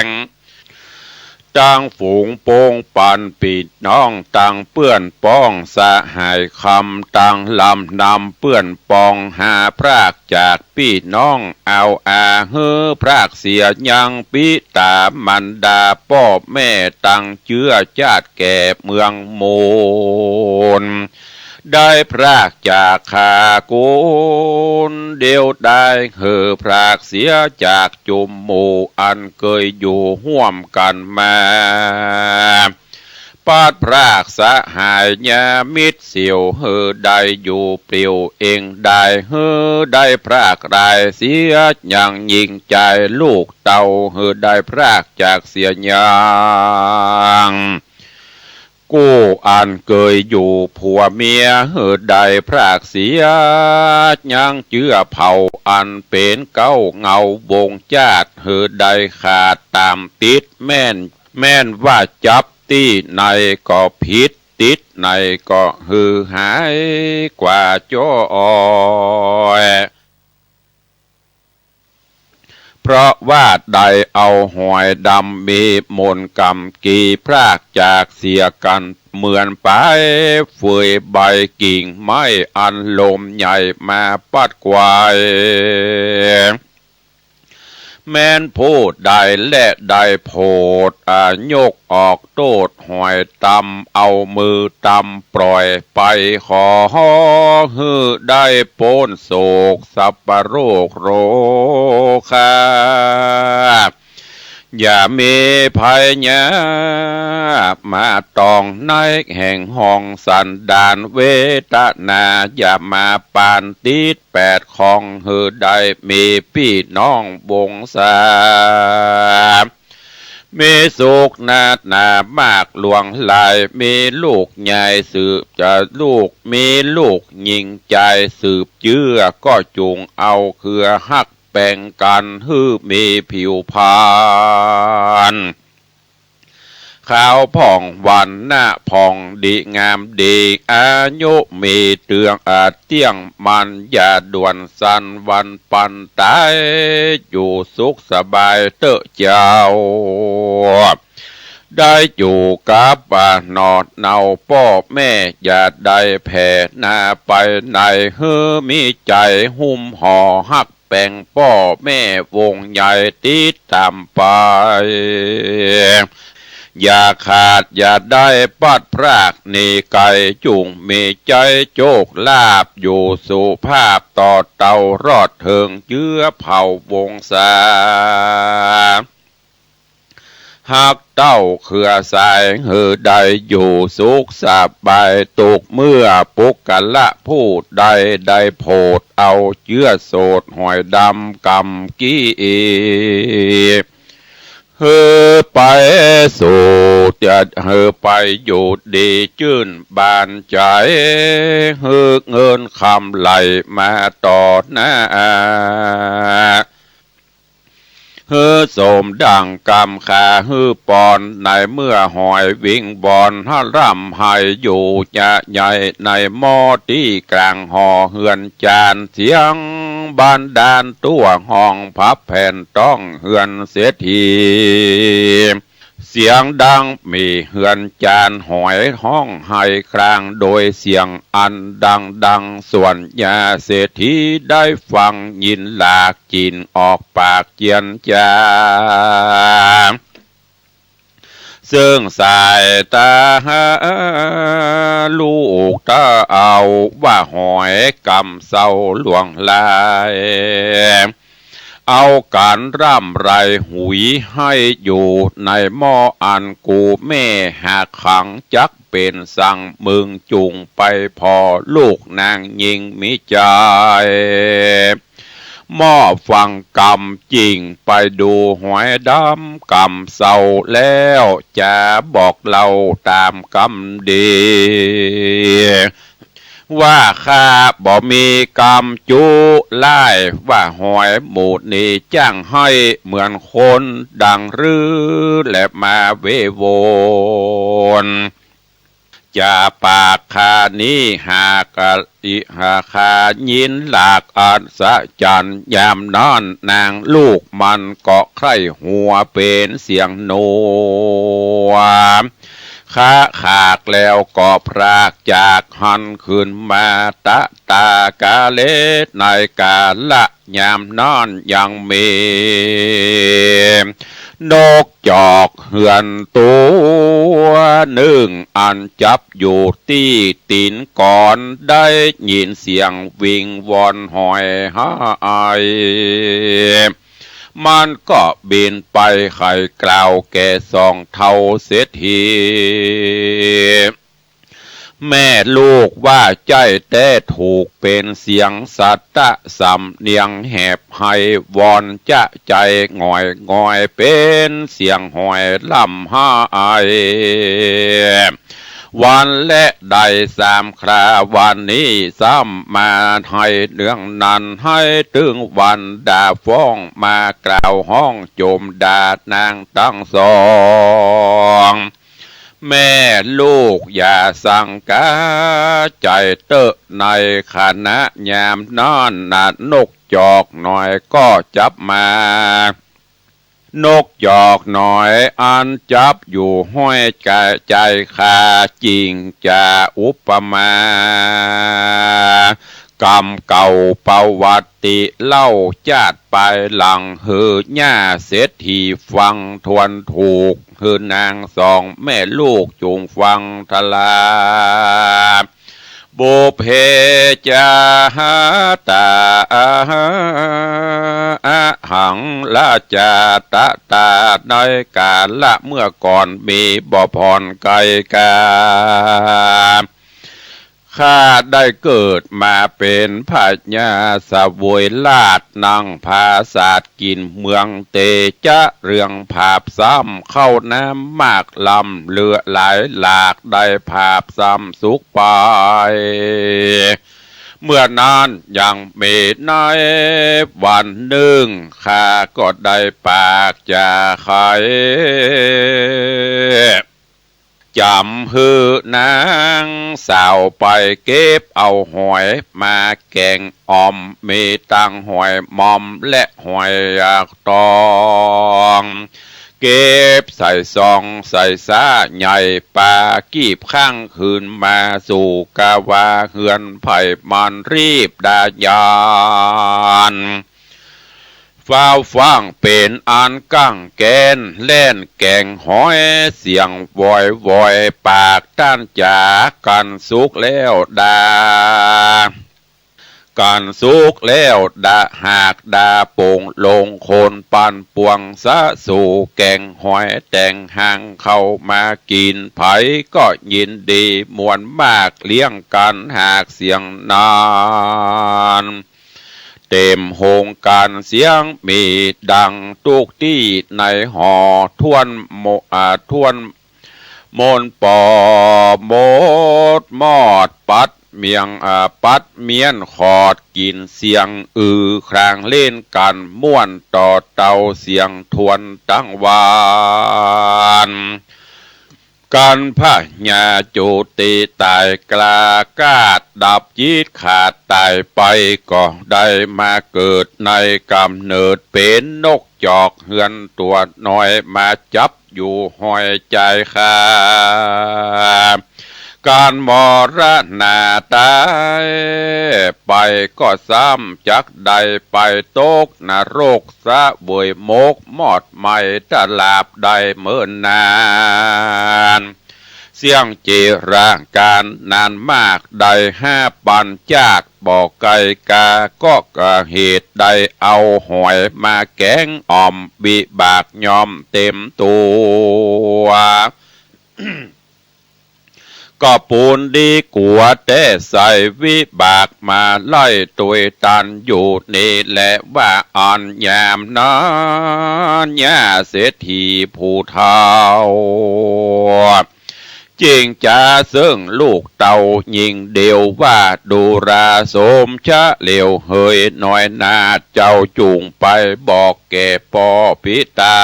ง ตังฝูงปงปันปี้น้อง ตังเปื้อนป้องสหายคำ ตังลำนำเปื้อนปอง หาพรากจากปี้น้อง เอาอาหื้อพรากเสียยัง ปิต๋ามารดาป้อแม่ ตังเจื้อจาติแก่เมืองมูล ได้พรากจากข้าคนเดียว ได้หื้อพรากเสียจากจุมหมู่ อันเกยอยู่ฮ่วมกั๋นมา ปัดพรากสหายญามิตรเสี่ยว หื้อได้อยู่เปลี่ยวเองได้ หื้อได้พรากหลายเสียยัง ยิ่งใจ๋ลูกเต้า หื้อได้พรากจากเสียยัง กู้อันเกยอยู่ผัวเมีย หื้อได้พรากเสียยัง เจื้อเผ่าอันเป๋นเก๊าเงาวงจาติ หื้อได้ขาดต๋ามติด แม่น แม่นว่าจับตี้ไหนก็ผิด ติดไหนก็หื้อหายกว่าจ้อย เพราะว่าได้เอาหอยดำมีมนต์กำ กี่พรากจากเสียกั๋น เหมือนปายเฟยใบกิ่งไม้ อันลมใหญ่มาปัดไกว แม้นผู้ใดแลได้โผด อ่า ยกออกโต้ษหอยตำ เอามือตำปล่อยไป ขอหื้อได้ป๊นโศกสัพพะโรคโรคา อย่ามีภัยหยาบมาต้องในแห่งห้องสันดานเวทนา อย่ามาปานติดแปดของ หื้อได้มีปี้น้องวงศา มีสุขนาดหนามากหลวงหลาย มีลูกใหญ่สืบจะลูก มีลูกหญิงจายสืบเจื้อ ก็จุ่งเอาเครือฮัก แป่งกั๋นหื้อมีผิวพรรณขาวผ่อง วรรณะผ่องดีงามดี อายุมีเตื้องอาจเตี้ยงมัน อย่าด่วนสั้นวันปันต๋าย อยู่สุขสบายเต๊อะเจ้า ได้อยู่กับบ่าหนอดเนาป้อแม่ อย่าได้แผ่หน้าไปไหน หื้อมีใจ๋หุ้มห่อฮักแป่งป้อแม่วงใหญ่ติดต๋ามไป อย่าขาดอย่าได้พลัดพรากหนีไก๋ จุ่งมีใจ๊โจคลาภอยู่สุภาพต่อเต้ารอดเถิงเจื้อเผ่าวงศา ฮักเต้าเครือสาย หื้อได้อยู่สุขสบาย ตุ๊กเมื่อปุคคละผู้ใด ได้โผดเอาเจื้อโสดหอยดำกำกี้ หื้อไปสู่จะหื้อไปอยู่ดีจื้นบานใจ๋ หื้อเงินคำไหลมาต่อหน้า หื้อสมดังกำขาหื้อปอน ในเมื่อหอยวิงวอนร่ำไห้อยู่จะใหญ่ ในหม้อตี้กลางหอเฮือนจาน เสียงบันดาลตั้วห้องพับแผ่นต้องเฮือนเศรษฐี เสียงดังมีเฮือนจานหอยฮ้องไห้คราง โดยเสียงอันดังๆ ส่วนยาเศรษฐีได้ฟังยินหลากจิ่นออกปากเจียนจา ซึ่งสายต๋าหาลูกต๋าเอาว่าหอยกำเซาหลวงหลาย เอาก๋านร่ำไรหุยไห้อยู่ในหม้ออันกูแม่หากขัง จักเป๋นสังมึงจุ่งไปผ่อลูกนางญิงมีใจ๋ หม้อฟังกำจิ่งไปดูหอยดำกำเซาแล้ว จะบอกเล่าต๋ามกำดี ว่าข้าบ่มีกำจุไล้ ว่าหอยหมู่นี้จ้างไห้เหมือนคนดังรือ และมาเววน จะปากข้านี้หากอิหาข้ายินหลากอัศจรรย์ ยามนั้นนางลูกมันก็ใคร่หัวเป๋นเสียงหนวม คะขากแล้วก็พรากจากหั้นขึ้นมา ตะตากาเล ในกาละยามนั้นยังมี นกจอกเฮือนตั๋วนึ่ง อันจับอยู่ตี้ตี๋นก๋อน ได้ยินเสียงวิงวอนหอยไห้ มันก็บินไปไขกล่าวแก่สองเฒ่าเศรษฐี แม่ลูกว่าใจ้แต๊ถูก เป๋นเสียงสัตตะสำเนียงแหบไห้ วอนจะใจ๋หงอยงอย เป๋นเสียงหอยร่ำไห้ วันและได้สามครา วันนี้ซ้ำมาไห้เนืองนั้น ไห้ตึงวันด่าฟ้อง มากล่าวฮ้องโจมด่านางตังสอง แม่ลูกอย่าสังกาใจ๋เต๊อะ ในขณะยามนั้นน่ะ นกจอกน้อยก็จับมา นกจอกน้อยอันจับอยู่ห้อยกะใจ๋ข้า จิ่งจะอุปมา กำเก่าประวัติเล่าจาติปายหลัง หื้อย่าเศรษฐีฟังถ้วนถูก หื้อนางสองแม่ลูกจุ่งฟังทลา บ ปุพเพ จาตา อหัง ราชา ตะตา ในกาละเมื่อก่อนมีบ่ผ่อนไกลกา ข้าได้เกิดมาเป๋นพญาเสวยราชย์ นั่งผาสาทกิ๋นเมือง เตจะเรืองผาบซ้ำ ข้าวน้ำมากล้ำเหลือหลายหลาก ได้ผาบซ้ำสุขไป เมื่อนั้นยังมีในวันนึ่ง ข้าก็ได้ปากจาไข จ๋ำหื้อนางสาวไปเก็บเอาหอยมาแก๋งอ่อม มีตังหอยมอมและหอยตอง เก็บใส่ซองใส่ซ้าใหญ่ ปากีบข้างคืนมาสู่กาวาเฮือนไผ่ มันรีบดายาน ฟ้าวฟ้างเป๋นอันกั้งแก๊น แล่นแก๋งหอยเสียงวอยวอย ปากต้านจ๋า กันสุกแล้วดา กันสุกแล้วดาหากดาปงลงคนปันปวงสะสู่แก๋งหอย แต่งหางเข้ามากิ๋น ใผก็ยินดีม่วนมาก เลี้ยงกั๋นหากเสียงนั้น เต็มโฮงก๋านเสียงมีดัง ตุ๊กตี้ในหอถ้วนโม อ่า ถ้วนโมนปอ หมดมอด ปัดเมียง อ่า ปัดเมี้ยนขอด กิ๋นเสียงอือครางเล่นกั๋นม่วนต่อเตา เสียงทวนตังวาน กันพญาจุติต๋ายกล้ากาด ดับจิตขาดต๋ายไป ก็ได้มาเกิดในก๋ำเนิดเป๋นนกจอก เฮือนตั๋วน้อยมาจับอยู่ห้อยจายข้า กันมรณาต๋ายไปก็ซ้ำจักได้ไปตกนรก เสวยหมกมอดไหม้ตราบได้เมินนาน เสี้ยงจิรกาลนานมาก ได้ห้าปันจากบ่ไกลกา ก็กะเหตุได้เอาหอยมาแก๋งอ่อม วิบากย่อมเต็มตั๋ว ก็ปูนดีกั๋วแต๊ใส่ วิบากมาไล่ตวยตันอยู่นี่แล ว่าอันยามนั้น ญาเศรษฐีผู้เฒ่า จิ่งจ๋าเซิ่งลูกเต้าญิงเดียว ว่าดูราสมเฉลียวเหย น้อยหน้าเจ้าจุ่งไปบอกแก่ป้อปิต๋า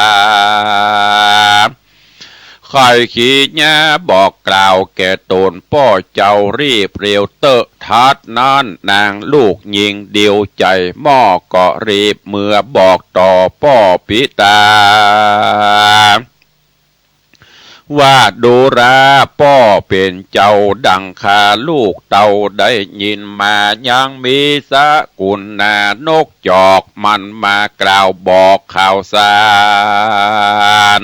ใค่ขี้หย้าบอกกล่าวแก่ต๋นป้อเจ้ารีบเร็วเต๊อะ ทัดนั้นนางลูกญิงเดียวใจ๋หม้อ ก็รีบเมือบอกต่อป้อปิต๋า ว่าดูราป้อเป๋นเจ้า ดังข้าลูกเต้าได้ยินมา ยังมีสกุลนานกจอก มันมากล่าวบอกข่าวสาร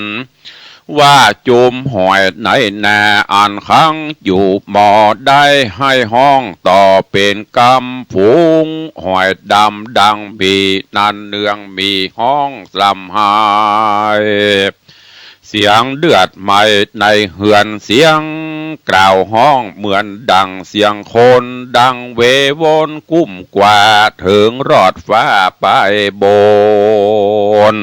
ว่าจุมหอยในนาอันขังอยู่หม้อ ได้ให้ฮ้องต่อเป๋นกำฝูง หอยดำดังหมีนั้นเนืองหมีฮ้องสำไห้ เสียงเดือดไหม้ในเฮือน เสียงกล่าวฮ้องเหมือนดังเสียงคน ดังเววนกุ้มกว่า เถิงรอดฟ้าไปบน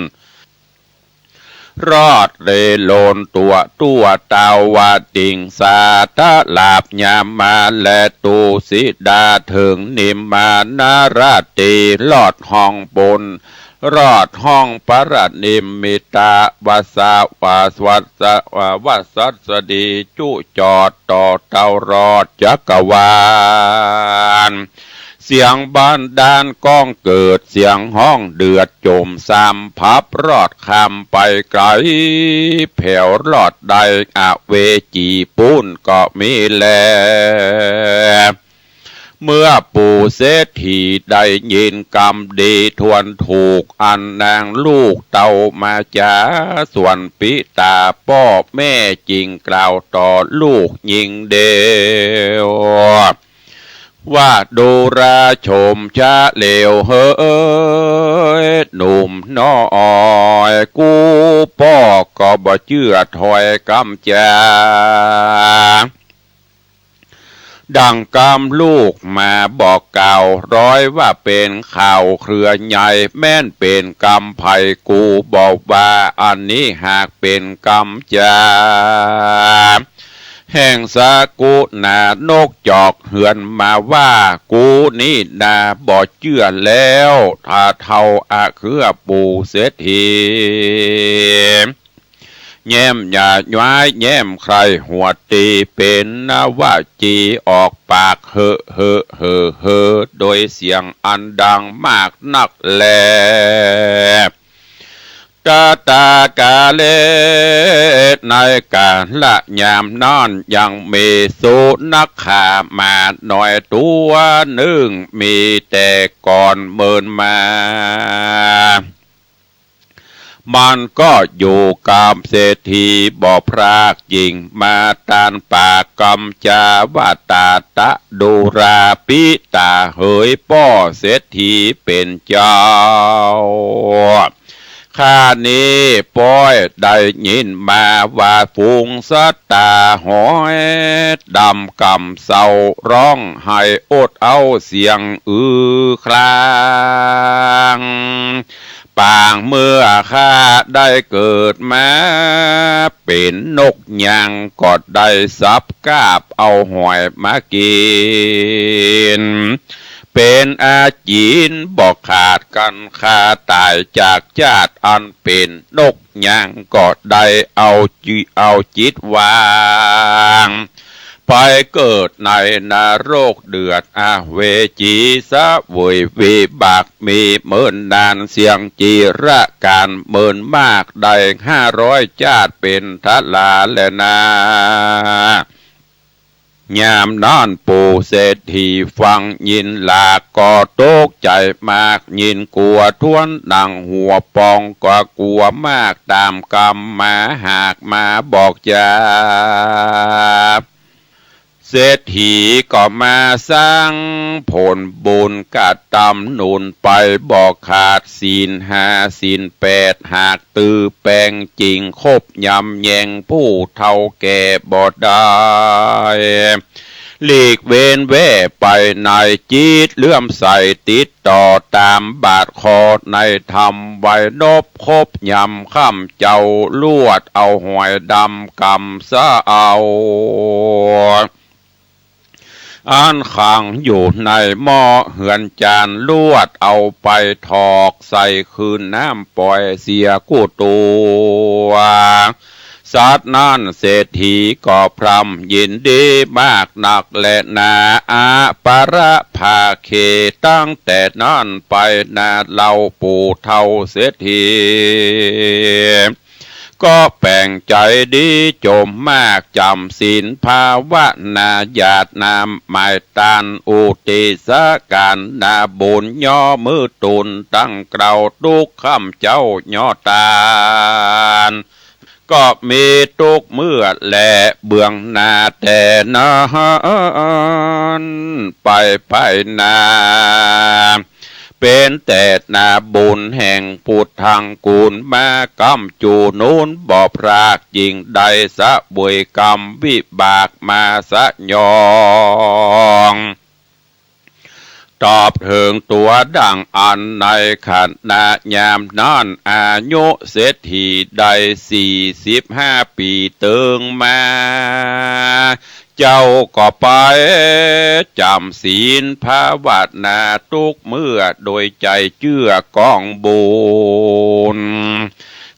รอดเลโลนตั๋วตั๋วตาวติงสา ตะหลาบยามาและตูสิดา เถิงนิมมานารตี รอดฮ้องบน รอดฮ้องปรนิมมิตะ วัสสะ วัสสะ วัสสะ วัสสดีจุจอดต่อเต้ารอดจักรวาล เสียงบันดาลก้องเกิด เสียงฮ้องเดือดจมซ้ำ พับรอดข้ามไปไกล แผวรอดได้อเวจีปู้นก็มีแล เมื่อปู่เศรษฐีได้ยินกำดีทวนถูก อันนางลูกเต้ามาจ๋า ส่วนปิต๋าป้อแม่จิ่งกล่าวต่อลูกญิงเดียว ว่าดูราโฉมชะเหลวเหย หนุ่มน้อย กูป้อก็บ่เจื้อถ้อยกำจ๋า ดังกำลูกมาบอกกล่าว ร้อยว่าเป๋นข่าวเครือใหญ่ แม้นเป๋นกำใผ กูบอกว่า อันนี้หากเป๋นกำจ๋า แห่งสกุณานกจอกเฮือนมาว่า กูนี่นาบ่เจื้อแล้ว ถ้าเฒ่าอะเครือปู่เศรษฐี แย้มหยาย้ายแย้มใคร่หัวตี เป๋นนวจีออกปาก เหอะเหอะเหอะเหอะ โดยเสียงอันดังมากนักแล ตะตากาเล ในกาละยามนั้น ยังมีสุนัขขาหมาน้อยตั๋วนึ่ง มีแต่ก่อนเมินมา มันก็อยู่กับเศรษฐีบ่พราก ยิ่งมาตานปากกำจ๋าว่า ตาตะดูราปิตาเหยป้อเศรษฐีเป๋นเจ้า ข้านี้ป้อยได้ยินมาว่า ฝูงสัตว์ต๋าหอยดำกำเศร้า ร้องไห้อดเอาเสียงอื้อคราง ปางเมื่อข้าได้เกิดมา เป๋นนกยางก็ได้สับกาบเอาหอยมากิ๋น เป๋นอาจีนบ่ขาดกั๋น ข้าต๋ายจากจาติอันเป๋นนกยาง ก็ได้เอาจิ เอาจิตวาง ไปเกิดในนรกเดือดอเวจี เสวยวิบากมีเมินนาน เสี้ยงจิรกาลเมินมาก ได้ห้าร้อยจาติเป๋นทลาแลนา ยามนั้นปู่เศรษฐีฟังยินหลาก ก็ตกใจ๋มากยินกั๋ว ถ้วนหนังหัวปอง ก็กั๋วมากต๋ามกำมาหากมาบอกจ๋า เศรษฐีก็มาสร้างผลบุญกระตำหนุนไปบ่ขาด ศีลห้าศีลแปดหาก ตื้อแป๋งจิ่งคบยำแยง ผู้เฒ่าแก่บ่ได้ หลีกเว้นแว่ไปใน จิตเลื่อมใสติดต่อต๋ามบาทคอ ในธรรมไว้นบคบยำ ค่ำเจ้าลวดเอาหอยดำกำเศร้า อันขังอยู่ในหม้อเฮือนจาน ลวดเอาไปถอกใส่คืนน้ำ ป่อยเสียกู้ตั๋ว สัตว์นั้นเศรษฐีก็พร่ำยินดีมากนักแลนา อปรภาเข ตั้งแต่นั้นไปนา เล่าปู่เฒ่าเศรษฐี ก็แป๋งใจ๋ดีจมมาก จ๋ำศีลภาวนา หยาดน้ำหมายตาน อุทิศการนาบุญ ย่อมือตูนตั้งเกล้า ตุ๊กค่ำเจ้าย่อตาน ก็มีตุ๊กเมื่อแล เบื้องหน้าแต่นั้นไปไปนา เป๋นแต่นาบุญแห่งพุทธังกูล มาก้ำจู๋นูนบ่พราก ยิ่งได้เสวยกรรมวิบากมาสยอง ตอบเถิงตั๋วดั่งอั้น ในขณะยามนั้น อายุเศรษฐีได้สี่สิบห้าปี๋เติงมา เจ้าก็ไปจ๋ำศีลภาวนาตุ๊กเมื่อ โดยใจ๋เจื้อกองบุญ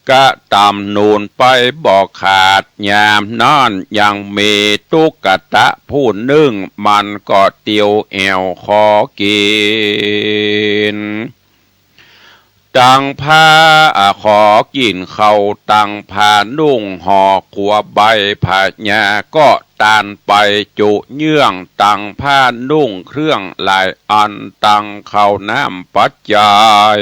กระตำหนุนไปบ่ขาด ยามนั้นยังมีตุ๊กตะผู้นึ่ง มันก็เตียวแอ่วขอกิ๋น ตังผ้า ขอกิ๋นข้าว ตังผ้านุ่งห่อขัวใบ ผะญาก็ตานไปจุเยื่อง ตังผ้านุ่งเครื่องหลายอัน ตังข้าวน้ำปัจจัย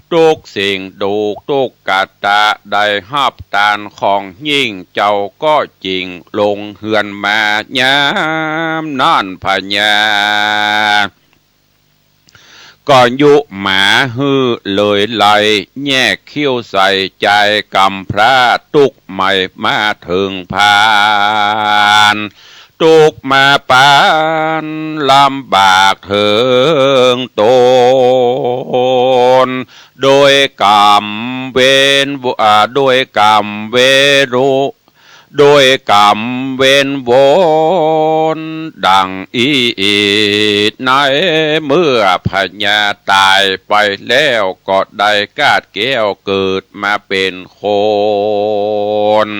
ด กู้สิ่งถูกตุ๊กตาได้ฮับตานของยิ่ง เจ้าก็จึงลงเฮือนมายามนั้น พญา ก็ยุหมาหื้อเลยไล่ แยกคิ้วใส่จายกำพร้า ตุ๊กใหม่มาเถิงพาน ตุ๊กมาปานลำบากเถิงต๋น โดยกำเวน อ่า โดยกำเวรุ โดยกำเวนวนดังอี้ ในเมื่อพญาต๋ายไปแล้ว ก็ได้กาดแก้วเกิดมาเป๋นคน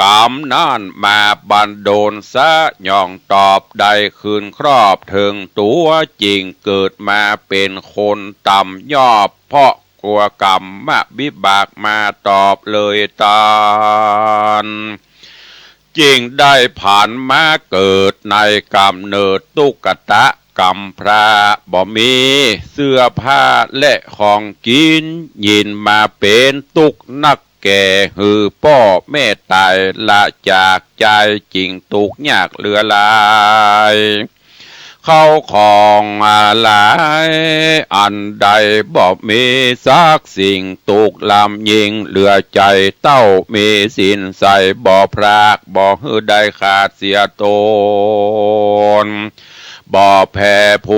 กำนั้นมาบันดลสยองตอบ ได้คืนครอบเถิงตั๋วจริง เกิดมาเป๋นคนต่ำยอบ เพราะกั๋วกรรมวิบากมาตอบเลยตาน จึงได้ผันมาเกิดในก๋ำเนิดตุ๊กตะกำพร้า บ่มีเสื้อผ้าและของกิ๋น ยินมาเป๋นตุ๊กนักแก่ หื้อป้อแม่ต๋ายละจากจาย จึงตุ๊กยากเหลือหลาย เข้าของหลายอันใด บ่มีสักสิ่ง ตุ๊กลำยิ่งเหลือใจ๋ เต้ามีศีลใสบ่พราก บ่หื้อได้ขาดเสียต๋น บ่แผ่ผ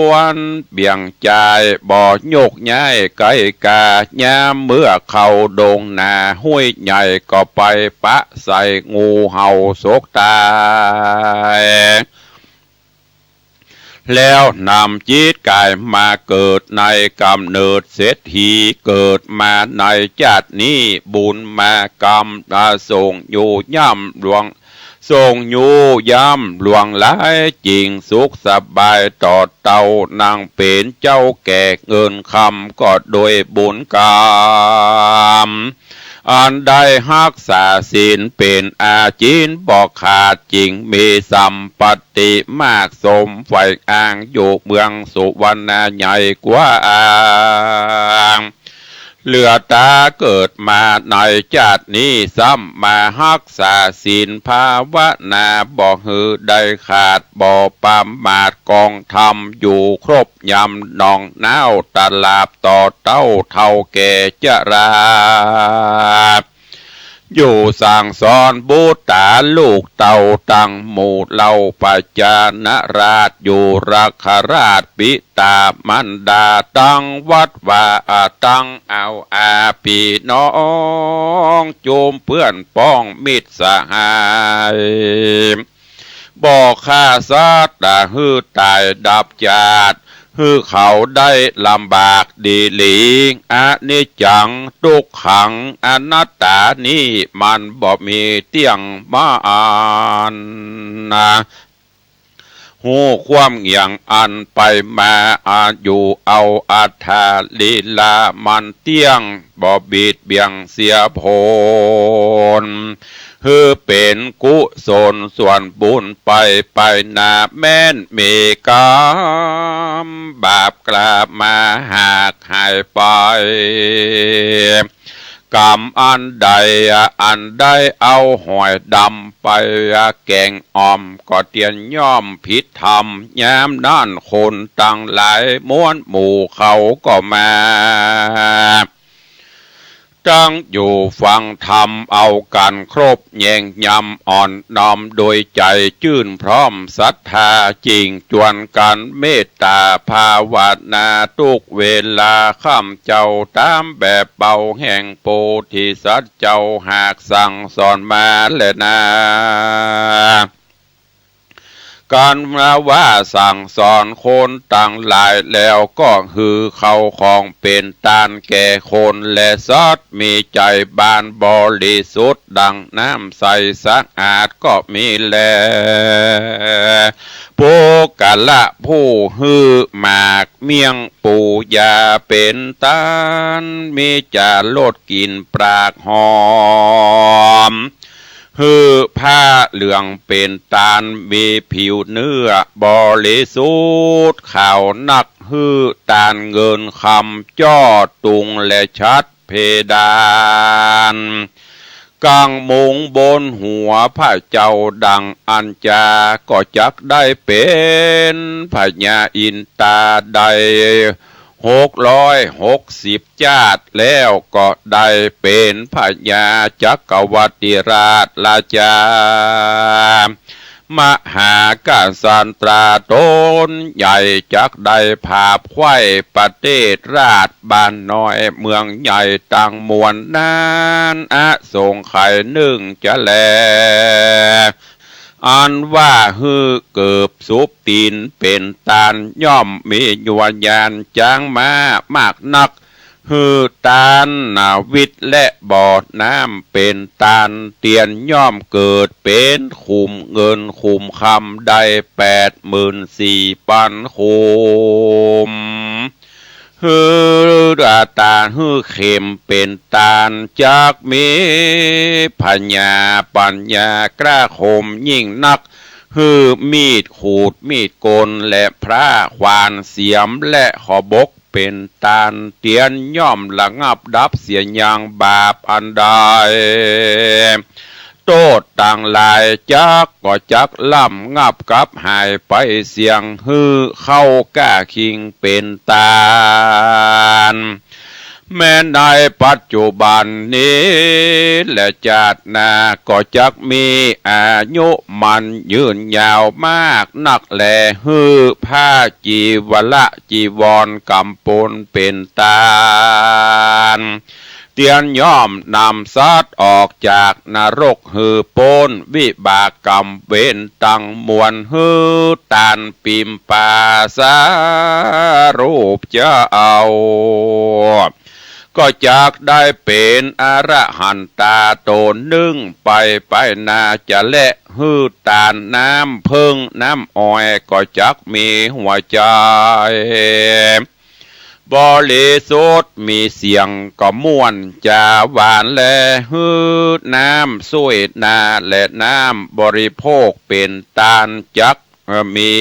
วนเบี่ยงจาย บ่โยกย้ายไกลกา ยามเมื่อเข้าดงนาห้วยใหญ่ ก็ไปปะใส่งูเห่าสกต๋าย แล้วนำจิตก๋ายมาเกิดในก๋ำเนิดเศรษฐี เกิดมาในจาตินี้บุญมากำ อ่า ส่งอยู่ย่ำหลวง ส่งอยู่ย่ำหลวงหลาย จึงสุขสบายต่อเต้า นั่งเป๋นเจ้าแก่เงินคำ ก็โดยบุญกำ อันได้ฮักษาศีลเป๋นอาจินบ่ขาด จึงมีสัมปติมากสมใฝ่อ้าง อยู่เมืองสุวรรณาใหญ่กว้าง เหลือต๋าเกิดมาในจาตินี้ ซ้ำมาฮักษาศีลภาวนา บ่หื้อได้ขาด บ่ประมาทกองธรรม อยู่ครบยามหนองน้าวตลาด ต่อเต้าเฒ่าแก่จรา อยู่สั่งสอนบุตราลูกเต้าตังหมู่เหล่า ประชาราชอยู่รักขราช ปิตามารดาตังวัดวา ตังเอาอาปี้น้อง จุมเปื้อนป้องมิตรสหาย บ่ฆ่าสัตว์หื้อต๋ายดับจาติ หื้อเขาได้ลำบากดีหลี อนิจจัง ตุ๊กขัง อนัตตา นี้มันบ่มีเตี้ยง บ่อั้นนา ฮู้ความอย่างอันไปมา อายุเอาอัตถาลีลามันเตี้ยง บ่บิดเบี่ยงเสียผล หื้อเป๋นกุศลส่วนบุญไป ไปหน้าแม้นมีกรรมบาปกล้ามาหากหายไป กรรมอันใด อันได้เอาหอยดำไปแก๋งอ่อม ก็เตียนย่อมผิดธรรม ยามนั้นคนตังหลายมวลหมู่เขาก็มา ตังอยู่ฟังธรรมเอากั๋นครบ แยงยำอ่อนน้อมโดยใจ๋จื้นพร้อมศรัทธา จึงจวนกั๋นเมตต๋าภาวนา ตุ๊กเวลาค่ำเจ้า ต๋ามแบบเบาแห่งโพธิสัตว์เจ้า หากสั่งสอนมาแลนา กั๋นว่าสั่งสอนคนตังหลายแล้ว ก็หื้อเข้าของเป๋นตานแก่คนและสัตว์ มีใจ๋บานบริสุทธิ์ดั่งน้ำใสสะอาดก็มีแล ปุคคละผู้หื้อหมากเมี่ยงปูยาเป๋นตาน มีจารสกลิ่นปรากหอม หื้อผ้าเหลืองเป๋นตาน มีผิวเนื้อบริสุทธิ์ขาวนัก หื้อตานเงินคำจ้อตุงและฉัตรเพดาน กังมุงบนหัวพระเจ้าดังอั้นจา ก็จักได้เป๋นพญาอินทราได้หกร้อยหกสิบ จาติ แล้วก็ได้เป๋นพญาจักรวรรดิราชราชา มหากษัตราต๋นใหญ่ จักได้ผาบไขว้ประเทศราชบ้านน้อยเมืองใหญ่ตังมวลนั้น อสงไขยนึ่งจะแล อันว่าหื้อเกิบสุบตี๋นเป๋นตาน ย่อมมียัวญาณจ๊างม้ามากนัก หื้อตานนาวิดและบ่อน้ำเป๋นตาน เตียนย่อมเกิดเป๋นขุมเงินขุมคำได้แปดหมื่นสี่ปันขุม หื้อตานหื้อเข็มเป๋นตาน จักมีพญาปัญญากล้าคมยิ่งนัก หื้อมีดขูดมีดโกนและพร้าขวานเสียมและขบกเป๋นตาน เตียนย่อมระงับดับเสียยังบาปอันใด โต้ษตังหลายจักก็จักระงับกับหายไปเสี้ยง หื้อเข้าก้าคิงเป๋นตาน แม้ในปัจจุบันนี้และจาติหน้าก็จักมีอายุมั่นยืนยาวมากนักแล หื้อผ้าจีวระจีวรกำปนเป๋นตาน เตียนย่อมนำสัตว์ออกจากนรก หื้อป๊นวิบากกรรมเวรตังมวล หื้อตานปิมปาสารูปเจ้า ก็จักได้เป๋นอรหันตาต๋นนึ่งไปไปหน้าจะแล หื้อตานน้ำเผิ้งน้ำอ้อยก็จักมีหัวใจ๋ บริสุทธิ์มีเสียงก็ม่วนจ๋าหวานแล หื้อน้ำส้วยนาและน้ำบริโภคเป๋นตานจักมี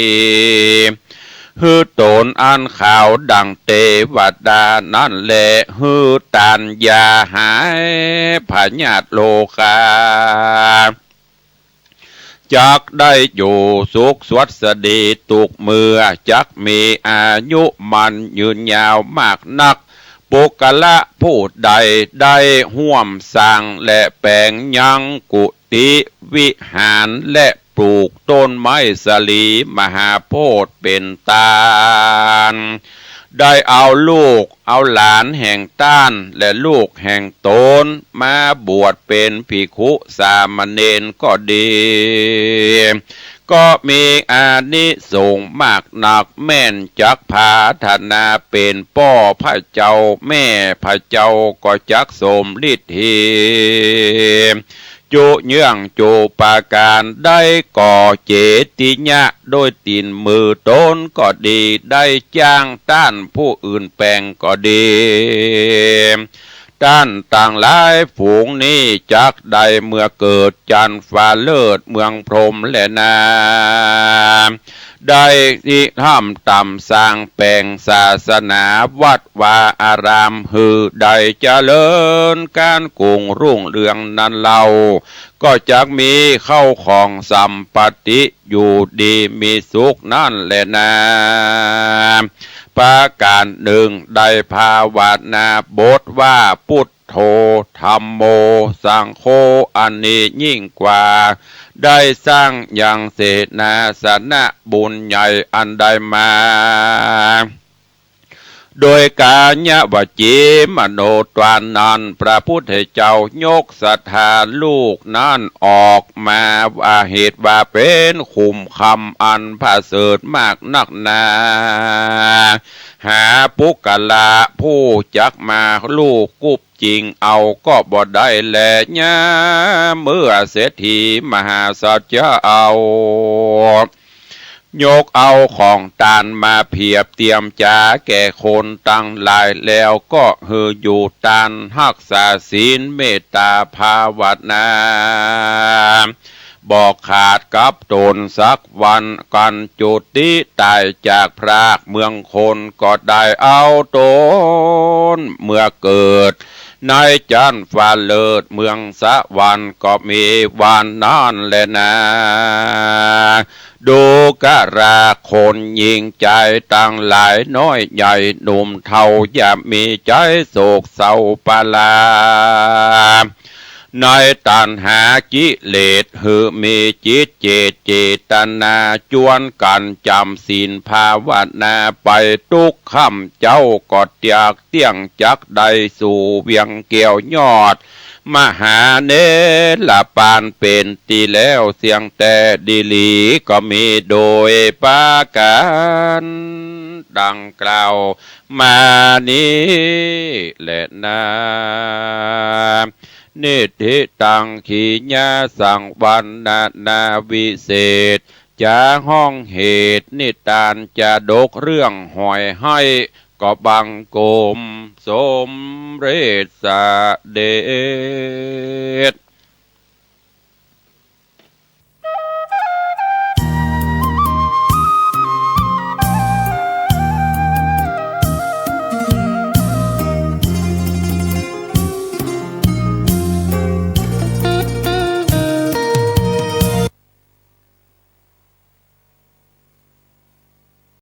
หื้อต๋นอันขาวดังเตวดานั้นแล หื้อตานยาหายพยาธิโรคา จักได้อยู่สุขสวัสดีตุ๊กเมื่อ จักมีอายุมั่นยืนยาวมากนัก ปุคคละผู้ใดได้ฮ่วมสร้างและแป๋งยังกุฏิวิหารและปลูกต้นไม้สาลีมหาโพธิ์เป๋นตาน ได้เอาลูกเอาหลานแห่งต้านและลูกแห่งต๋นมาบวชเป๋นภิกขุสามเณรก็ดี ก็มีอานิสงส์มากนัก แม่นจักผาถนาเป๋นป้อพระเจ้าแม่พระเจ้าก็จักสมฤทธี จุเยื่องจุปาการ ได้ก่อเจติยะด้วยตี๋นมือต๋นก็ดี ได้จ้างต้านผู้อื่นแป๋งก็ดี ต้านตังหลายฝูงนี้จักได้เมื่อเกิดจันทร์ฟ้าเลิศเมืองพรหมแลนา ได้ริเริ่มต๋ามสร้างแป๋งศาสนาวัดวาอารามหื้อได้เจริญก้านกุ่งรุ่งเรืองนั้นเล่า ก็จักมีเข้าของสัมปัตติอยู่ดีมีสุขนั้นแลนา ประก๋านนึ่งได้ภาวนาบทว่า ปุทโธ ธัมโม สังโฆ อันนี้ยิ่งกว่า ได้สร้างยังเสนาสนะบุญใหญ่อันใดมา โดยก๋ายวจีมโนทวารนั้น พระพุทธเจ้ายกศรัทธาลูกนั้นออกมาว่าเหตุว่าเป๋นขุมคำอันประเสริฐมากนักหนา หาปุคคละผู้จักมาลูบกุบจิ่งเอาก็บ่ได้แล ยามเมื่อเศรษฐีมหาสัตว์เจ้า ยกเอาของตานมาเผียบเตียมจ๋าแก่คนตังหลาย แล้วก็หื้ออยู่ตานฮักษาศีลเมตตาภาวนา บ่ขาดกับต๋นสักวัน กันจุติต๋ายจากพรากเมืองคน ก็ได้เอาต๋นเมื่อเกิด ในจั๊นฟ้าเลิศเมืองสวรรค์ ก็มีวันนั้นแลนา ดูกราคนหญิงจายตังหลาย น้อยใหญ่หนุ่มเฒ่า อย่ามีใจ๋โศกเศร้าปลา ในตัณหากิเลส หื้อมีจิตเจตเจตนา จวนกั๋นจ๋ำศีลภาวนาไป ตุ๊กค่ำเจ๊าก็เตียกเตี้ยง จักได้สู่เวียงแก้วยอด มหาเนรปาน เป๋นตี้แล้วเสี้ยงแต๊ดีหลี ก็มีโดยประก๋านดังกล่าวมานี้แลนา นิทธิตัง ขีณาสังวรณนาวิเศษ จะฮ้องเหตุนิตานจาดกเรื่องหอยไฮ้ ก็บังคมสมเร็จเสด็จ